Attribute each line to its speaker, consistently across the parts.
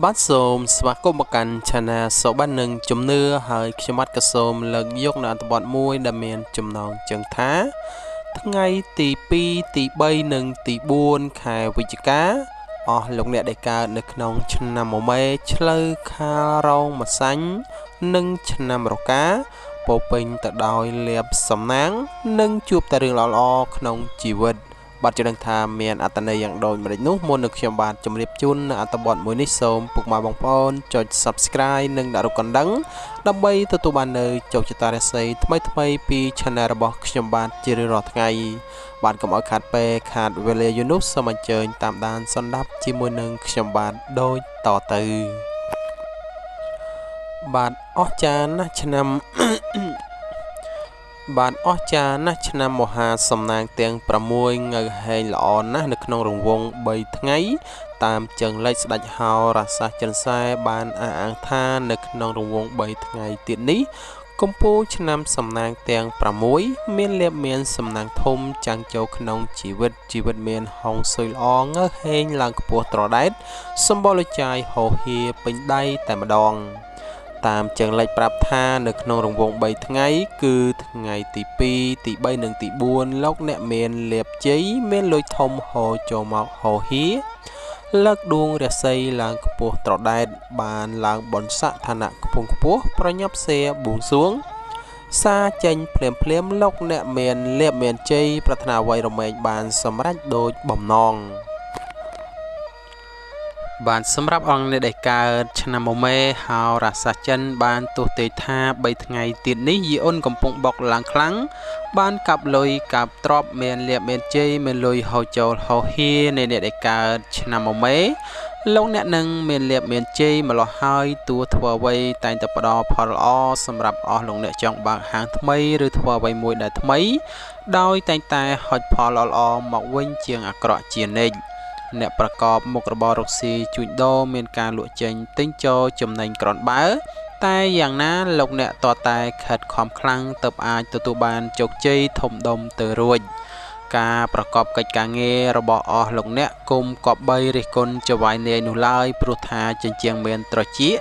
Speaker 1: បាទសូមស្វាគមន៍មកកាន់ Channel សុបិននិងជំនឿហើយខ្ញុំបាទក៏សូមលើកយកនៅអត្ថបទមួយដែលមានចំណងជើងថា ថ្ងៃទី2ទី3និងទី4ខែវិច្ឆិកាអស់លោកអ្នកដែលកើតនៅក្នុងឆ្នាំមមេឆ្លូវខាលរោងម្សាញ់និងឆ្នាំរកាពោពេញទៅដោយលាភសំណាង និងជួបតែរឿងល្អៗក្នុងជីវិតបាទចំណឹងថាមានអត្ថន័យយ៉ាងដូចម្តេចនោះមុននឹងខ្ញុំបាទជម្រាបជូននៅអត្ថបទមួយនេះសូមពុកម៉ែបងប្អូនចុច Subscribe និងដាក់រូបកណ្ដឹងដើម្បីទទួលបាននៅជោគជតារាសីថ្មីៗពី Channel របស់ខ្ញុំបាទជារៀងរាល់ថ្ងៃបាទកុំឲ្យខាតពេលខាតវេលាយូរនោះសូមអញ្ជើញតាមដានស្ដាប់ជាមួយនឹងខ្ញុំបាទដូចតទៅបាទអស្ចារ្យណាស់ឆ្នាំបាទអស្ចារ្យណាស់ឆ្នាំមហាសំណាងទាំង6ងៅហែងល្អណាស់នៅក្នុងរង្វង់3ថ្ងៃតាមជើងលេខស្ដេចហោរាសាសចិនសែបានអះអាងថានៅក្នុងរង្វង់3ថ្ងៃទៀតនេះកម្ពូលឆ្នាំសំណាងទាំង6មានលាភមានសំណាងធំចាំងចូលក្នុងជីវិតជីវិតមានហុងស៊ុយល្អងើហេងឡើងខ្ពស់ត្រដែតសម្បូរលចាយហោហៀពេញដៃតែម្ដងតាមជើងលេខប្រាប់ថានៅក្នុងរង្វង់3ថ្ងៃគឺថ្ងៃទី2ទី3និងទី4លោកអ្នកមានលាភជ័យមានលុយធំហូរចូលមកហោហៀលើកដួងរាសីឡើងខ្ពស់ត្រដែតបានឡើងបុណ្យស័ក្តិឋានៈខ្ពង់ខ្ពស់ប្រញាប់សេបួងសួងសារចេញភ្លាមភ្លាមលោកអ្នកមានលាភមានជ័យប្រាថ្នាអ្វីរមែងបានសម្រេចដូចបំណងបាទសម្រាប់អង្គអ្នកដែលកើតឆ្នាំមមេហោរាសាសចិនបានទស្សទេថា3ថ្ងៃទៀតនេះយីអ៊ុនកំពុងបុកឡើងខ្លាំងបានកាប់លុយកាប់ទ្រព្យមានលាភមានជ័យមានលុយហូរចូលហោហៀនៃអ្នកដែលកើតឆ្នាំមមេលោកអ្នកនឹងមានលាភមានជ័យម្លោះហើយតួធ្វើអ្វីតែងតែផ្ដល់ផលល្អសម្រាប់អស់លោកអ្នកចង់បើកហាងថ្មីឬធ្វើអ្វីមួយដែលថ្មីដោយតែងតែហុចផលល្អៗមកវិញជាងអាក្រក់ជានិច្ចអ្នកប្រកបមុខរបររកស៊ីជួញដូរមានការលក់ចេញទិញចូលចំណេញគ្រាន់បើតែយ៉ាងណាលោកអ្នកតតែខិតខំខ្លាំងទើបអាចទទួលបានជោគជ័យធំដុំទៅរួចការប្រកបកិច្ចការងាររបស់អស់លោកអ្នកគុំគប្បីរិះគន់ចវាយនាយនោះឡើយព្រោះថាចិញ្ចៀងមានត្រចៀក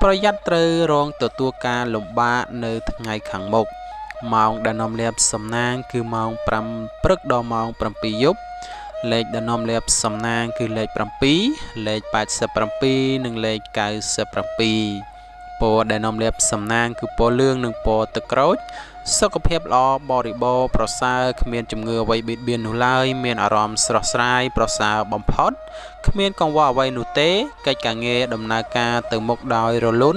Speaker 1: ប្រយ័ត្នត្រូវរងទទួលការលំបាកនៅថ្ងៃខាងមុខម៉ោងដែលនាំលាភសំណាងគឺម៉ោង5ព្រឹកដល់ម៉ោង7យប់លេខដែលនាំលាភសំណាងគឺលេខ7លេខ87និងលេខ97ពណ៌ដែលនាំលាភសំណាងគឺពណ៌លឿងនិងពណ៌ទឹកក្រូចសុខភាពល្អបរិបូរណ៍ប្រសើរគ្មានជំងឺអ្វីបៀតបៀននោះឡើយមានអារម្មណ៍ស្រស់ស្រាយប្រសើរបំផុតគ្មានកង្វល់អ្វីនោះទេកិច្ចការងារដំណើរការទៅមុខដោយរលូន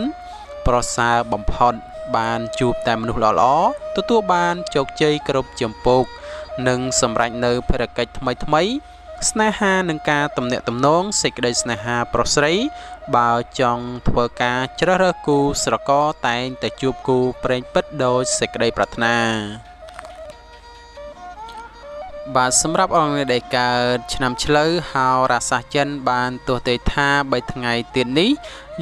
Speaker 1: ប្រសើរបំផុតបានជួបតែមនុស្សល្អៗទទួលបានជោគជ័យគ្រប់ជំពូកនិងសម្រេចនៅភារកិច្ចថ្មីថ្មីស្នេហានឹងការទំនាក់ទំនងសេចក្តីស្នេហាប្រុសស្រីបើចង់ធ្វើការជ្រើសរើសគូស្រករតែងតែជួបគូព្រេងពិតដោយសេចក្តីប្រាថ្នាបាទសម្រាប់អង្គអ្នកដែលកើតឆ្នាំឆ្លូវហោរាសាសចិនបានទស្សទេថា3ថ្ងៃទៀតនេះ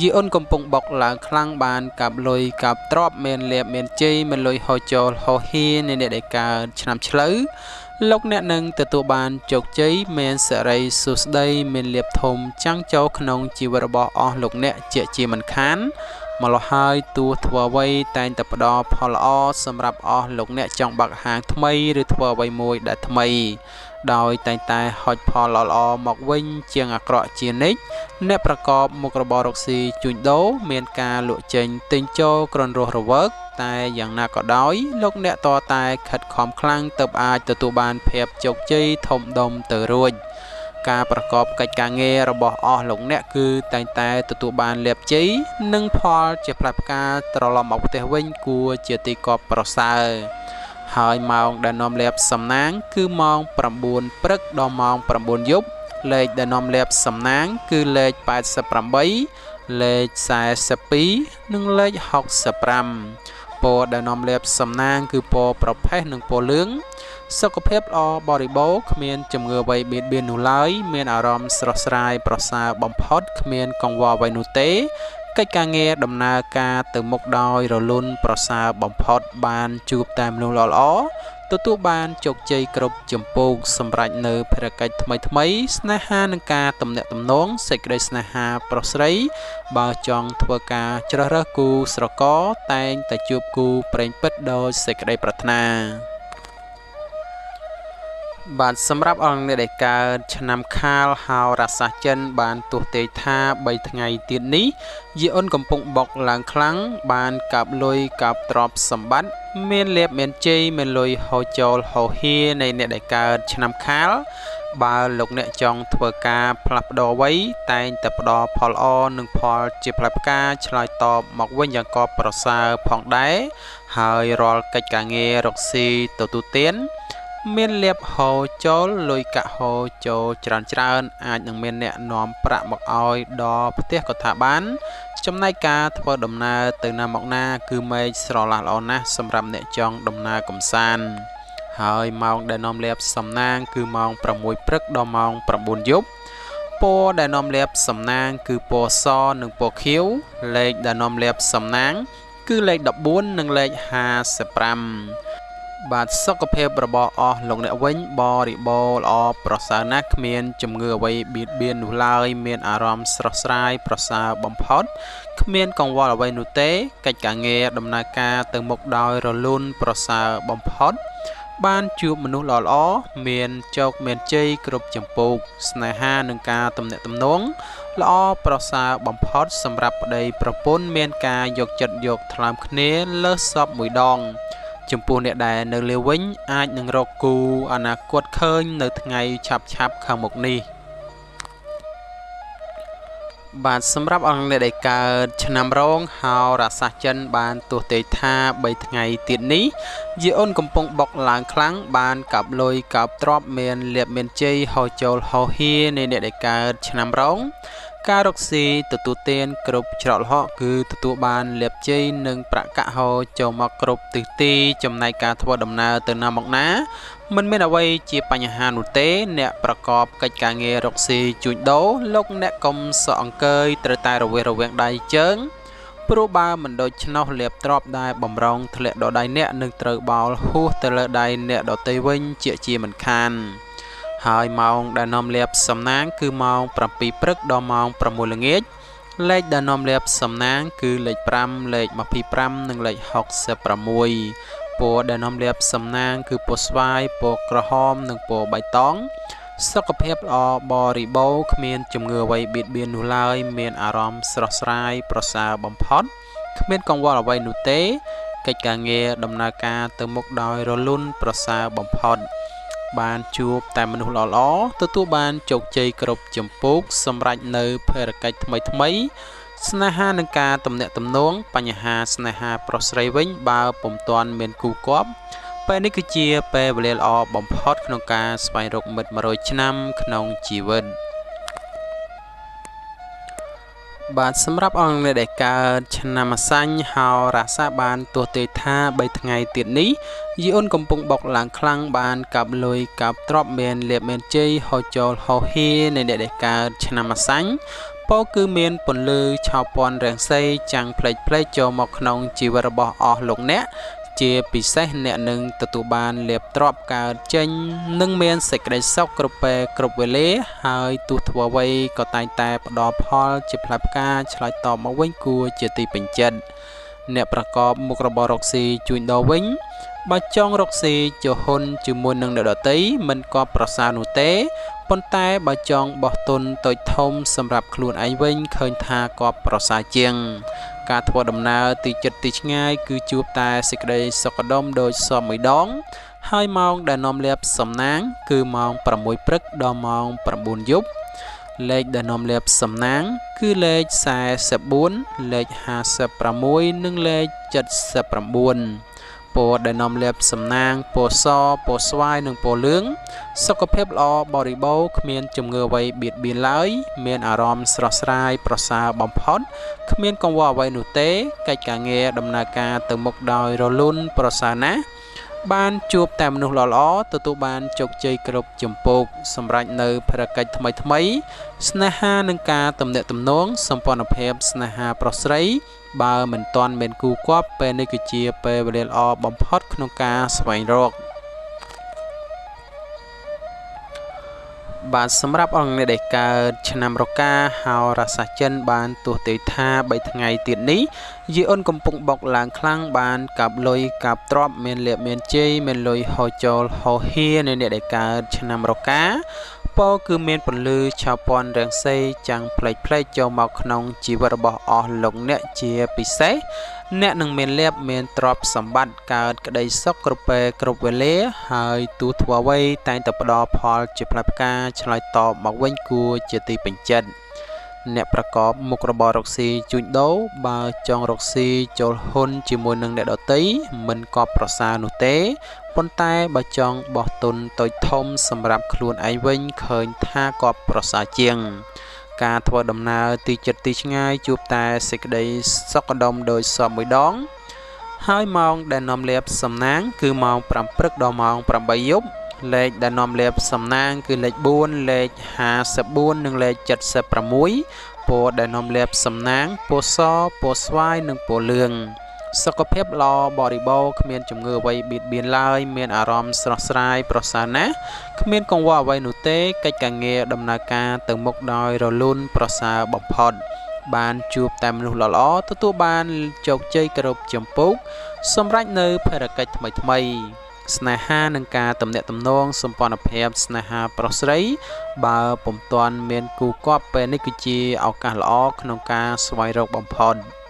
Speaker 1: យីអ៊ុនកំពុងបុកឡើងខ្លាំងបានកាប់លុយកាប់ទ្រព្យមានលាភមានជ័យមានលុយហូរចូលហោហៀនៃអ្នកដែលកើតឆ្នាំឆ្លូវលោកអ្នកនឹងទទួលបានជោគជ័យមានសិរីសួស្តីមានលាភធំចាំងចូលក្នុងជីវិតរបស់អស់លោកអ្នកជាមិនខានម្ល៉េះហើយទោះធ្វើអ្វីតែងតែផ្ដល់ផលល្អសម្រាប់អស់លោកអ្នកចង់បើកហាងថ្មីឬធ្វើអ្វីមួយដែលថ្មីដោយតែងតែហុចផលល្អៗមកវិញជាងអាក្រក់ជានិច្ចអ្នកប្រកបមុខរបររកស៊ីជួញដូរមានការលក់ចេញទិញចូលគ្រាន់រស់រវើកតែយ៉ាងណាក៏ដោយលោកអ្នកតតែខិតខំខ្លាំងទើបអាចទទួលបានភាពជោគជ័យធំដុំទៅរួចការប្រកបកិច្ចការងាររបស់អស់លោកអ្នកគឺតែងតែទទួលបានលាភជ័យនិងផលជាផ្លែផ្កាត្រឡប់មកផ្ទះវិញគួរជាទីកប់ប្រសើរហើយម៉ោងដែលនាំលាភសំណាងគឺម៉ោង9ព្រឹកដល់ម៉ោង9យប់លេខដែលនាំលាភសំណាងគឺលេខ88លេខ42និងលេខ65ពណ៌ដែលនាំលាភសំណាងគឺពណ៌ប្រផេះនិងពណ៌លឿងសុខភាពល្អបរិបូរណ៍គ្មានជំងឺអ្វីបៀតបៀននោះឡើយមានអារម្មណ៍ស្រស់ស្រាយប្រសើរបំផុតគ្មានកង្វល់អ្វីនោះទេកិច្ចការងារដំណើរការទៅមុខដោយរលូនប្រសើរបំផុតបានជួបតែមនុស្សល្អៗ ទទួលបានជោគជ័យគ្រប់ជំពូកសម្រេចនៅភារកិច្ចថ្មីៗស្នេហានឹងការទំនាក់ទំនងសេចក្តីស្នេហាប្រុសស្រីបើចង់ធ្វើការជ្រើសរើសគូស្រករតែងតែជួបគូព្រេងពិតដោយសេចក្តីប្រាថ្នាបាទសម្រាប់អង្គអ្នកដែលកើតឆ្នាំខាលហោរាសាស្ត្រចិនបានទស្សន៍ទាយថា3ថ្ងៃទៀតនេះយីអ៊ុនកំពុងបុកឡើងខ្លាំងបានកាប់លុយកាប់ទ្រព្យសម្បត្តិមានលាភមានជ័យមានលុយហូរចូលហូរហៀនៃអ្នកដែលកើតឆ្នាំខាលបើលោកអ្នកចង់ធ្វើការផ្លាស់ប្ដូរអ្វីតែងតែផ្ដល់ផលល្អនិងផលជាផ្លែផ្កាឆ្លើយតបមកវិញយ៉ាងកប់ប្រសើរផងដែរហើយរាល់កិច្ចការងាររកស៊ីទទួលទានមានលាភហូរចូលលុយកាក់ហូរចូលច្រើនអាចនឹងមានអ្នកនាំប្រាក់មកឲ្យដល់ផ្ទះក៏ថាបានចំណែកការធ្វើដំណើរទៅណាមកណាគឺមេឃស្រឡះល្អណាស់សម្រាប់អ្នកចង់ដំណើរកម្សាន្តហើយម៉ោងដែលនាំលាភសំណាងគឺម៉ោង6ព្រឹកដល់ម៉ោង9យប់ពណ៌ដែលនាំលាភសំណាងគឺពណ៌សនិងពណ៌ខៀវលេខដែលនាំលាភសំណាងគឺលេខ14និងលេខ55បាទសុខភាពរបស់អស់លោកអ្នកវិញបរិបូរណ៍ល្អប្រសើរណាស់គ្មានជំងឺអ្វីបៀតបៀននោះឡើយមានអារម្មណ៍ស្រស់ស្រាយប្រសើរបំផុតគ្មានកង្វល់អ្វីនោះទេកិច្ចការងារដំណើរការទៅមុខដោយរលូនប្រសើរបំផុតបានជួបមនុស្សល្អៗមានជោគមានជ័យគ្រប់ចំពោះស្នេហានឹងការទំនាក់ទំនងល្អប្រសើរបំផុតសម្រាប់ប្តីប្រពន្ធមានការយកចិត្តយកថ្លើមគ្នាលើសសពមួយដងចំពោះអ្នកដែលនៅលាវិញអាចនឹងរកគូអនាគតឃើញនៅថ្ងៃឆាប់ៗខាងមុខនេះបាទសម្រាប់អង្គអ្នកដែលកើតឆ្នាំរោងហោរាសាស្ត្រចិនបានទស្សន៍ទាយថា3ថ្ងៃទៀតនេះយីអ៊ុនកំពុងបុកឡើងខ្លាំងបានកាប់លុយកាប់ទ្រព្យមានលាភមានជ័យហូរចូលហូរហៀនៃអ្នកដែលកើតឆ្នាំរោងការរកស៊ីទទួលទានគ្រប់ច្រកល្ហកគឺទទួលបានលាភជ័យនិងប្រាក់កាក់ហូរចូលមកគ្រប់ទិសទីចំណែកការធ្វើដំណើរទៅណាមកណាមិនមានអ្វីជាបញ្ហានោះទេអ្នកប្រកបកិច្ចការងាររកស៊ីជួញដូរលោកអ្នកកុំសក់អង្គើយត្រូវតែរវេះរវាងដៃជើងព្រោះបើមិនដូច្នោះលាភទ្រព្យដែលបំរុងធ្លាក់ដល់ដៃអ្នកនឹងត្រូវបោលហួសទៅលើដៃអ្នកដទៃវិញជាមិនខានហើយម៉ោងដែលនាំលាភសំណាងគឺម៉ោង7ព្រឹកដល់ម៉ោង6ល្ងាចលេខដែលនាំលាភសំណាងគឺលេខ5លេខ25និងលេខ66ពណ៌ដែលនាំលាភសំណាងគឺពណ៌ស្វាយពណ៌ក្រហមនិងពណ៌បៃតងសុខភាពល្អបរិបូរណ៍គ្មានជំងឺអ្វីបៀតបៀននោះឡើយមានអារម្មណ៍ស្រស់ស្រាយប្រសើរបំផុតគ្មានកង្វល់អ្វីនោះទេកិច្ចការងារដំណើរការទៅមុខដោយរលូនប្រសើរបំផុតបានជួបតែមនុស្សល្អៗទទួលបានជោគជ័យគ្រប់ជំពូកសម្រេចនៅភារកិច្ចថ្មីៗស្នេហានឹងការទំនាក់ទំនងបញ្ហាស្នេហាប្រុសស្រីវិញបើពុំទាន់មានគូគប់ពេលនេះគឺជាពេលវេលាល្អបំផុតក្នុងការស្វែងរកមិត្ត100ឆ្នាំក្នុងជីវិតបាទសម្រាប់អង្គអ្នកដែលកើតឆ្នាំម្សាញ់ហោរាសាបានទស្សន៍ទាយថា3ថ្ងៃទៀតនេះយីអ៊ុនកំពុងបុកឡើងខ្លាំងបានកាប់លុយកាប់ទ្រព្យមានលាភមានជ័យហូរចូលហូរហៀនៃអ្នកដែលកើតឆ្នាំម្សាញ់ពោគឺមានពន្លឺឆោពន្ធរាំងសីចាំងផ្លេចៗចូលមកក្នុងជីវិតរបស់អស់លោកអ្នកជាពិសេសអ្នកនឹងទទួលបានលាភទ្រព្យកើតចេញនិងមានសេចក្តីសុខគ្រប់ពេលគ្រប់វេលាហើយទោះធ្វើអ្វីក៏តែងតែផ្ដល់ផលជាផ្លែផ្កាឆ្លើយតបមកវិញគួរជាទីពេញចិត្តអ្នកប្រកបមុខរបររកស៊ីជួញដូរវិញបើចង់រកស៊ីចុះហ៊ុនជាមួយនឹងអ្នកដទៃមិនក៏ប្រសើរនោះទេប៉ុន្តែបើចង់បោះទុនតូចធំសម្រាប់ខ្លួនឯងវិញឃើញថាក៏ប្រសើរជាងការធ្វើដំណើរទីជិតទីឆ្ងាយគឺជួបតែសេចក្តីសុខដុមដោយសមមួយដងហើយម៉ោងដែលនាំលាភសំណាងគឺម៉ោង6ព្រឹកដល់ម៉ោង9យប់លេខដែលនាំលាភសំណាងគឺលេខ44លេខ56និងលេខ79ពណ៌ដែលនាំលាភសំណាងពណ៌សពណ៌ស្វាយនិងពណ៌លឿងសុខភាពល្អបរិបូរណ៍គ្មានជំងឺអ្វីបៀតបៀនឡើយមានអារម្មណ៍ស្រស់ស្រាយប្រសើរបំផុតគ្មានកង្វល់អ្វីនោះទេកិច្ចការងារដំណើរការទៅមុខដោយរលូនប្រសើរណាស់បានជួបតែមនុស្សល្អៗទទួលបានជោគជ័យគ្រប់ជំពូកសម្រេចនៅភារកិច្ចថ្មីៗស្នេហានឹងការទំនាក់ទំនងសម្ព័ន្ធភាពស្នេហាប្រុសស្រីបើមិនទាន់មានគូគប់ពេលនេះគឺជាពេលវេលាល្អបំផុតក្នុងការស្វែងរក បាទសម្រាប់អង្គអ្នកដែលកើតឆ្នាំរកាហោរាសាស្ត្រចិនបានទស្សន៍ទាយថា3ថ្ងៃទៀតនេះយីអ៊ុនកំពុងបុកឡើងខ្លាំងបានកាប់លុយកាប់ទ្រព្យមានលាភមានជ័យមានលុយហូរចូលហូរហៀនៃអ្នកដែលកើតឆ្នាំរកាពោគឺមានពន្លឺឆាពន្ធរាំងសីចាំងផ្លេចៗចូលមកក្នុងជីវិតរបស់អស់លោកអ្នកជាពិសេសអ្នកនឹងមានលាភមានទ្រព្យសម្បត្តិកើតក្តីសុខគ្រប់ពេលគ្រប់វេលាហើយទូធ្វើអ្វីតែងតែផ្ដល់ផលជាផ្លែផ្កាឆ្លើយតបមកវិញគួរជាទីពេញចិត្តអ្នកប្រកបមុខរបររកស៊ីជួញដូរបើចង់រកស៊ីចូលហ៊ុនជាមួយនឹងអ្នកដទៃមិនក៏ប្រសើរនោះទេប៉ុន្តែបើចង់បោះទុនតូចធំសម្រាប់ខ្លួនឯងវិញឃើញថាក៏ប្រសើរជាងការធ្វើដំណើរទីជិតទីឆ្ងាយជួបតែសេចក្តីសុខដុមដោយសពមួយដងហើយម៉ោងដែលនាំលាភសំណាងគឺម៉ោង5ព្រឹកដល់ម៉ោង8យប់លេខដែលនាំលាភសំណាងគឺលេខ4លេខ54និងលេខ76ពណ៌ដែលនាំលាភសំណាងពណ៌សពណ៌ស្វាយនិងពណ៌លឿងសុខភាពល្អបរិបូរណ៍គ្មានជំងឺអ្វីបៀតបៀនឡើយមានអារម្មណ៍ស្រស់ស្រាយប្រសើរណាស់គ្មានកង្វល់អ្វីនោះទេកិច្ចការងារដំណើរការទៅមុខដោយរលូនប្រសើរបំផុតបានជួបតែមនុស្សល្អៗទទួលបានជោគជ័យគ្រប់ជំពូកសម្រេចនៅភារកិច្ចថ្មីៗស្នេហានិងការទំនាក់ទំនងសម្ព័ន្ធភាពស្នេហាប្រុសស្រីបើពុំទាន់មានគូកប់ពេលនេះគឺជាឱកាសល្អក្នុងការស្វែងរកបំផុត។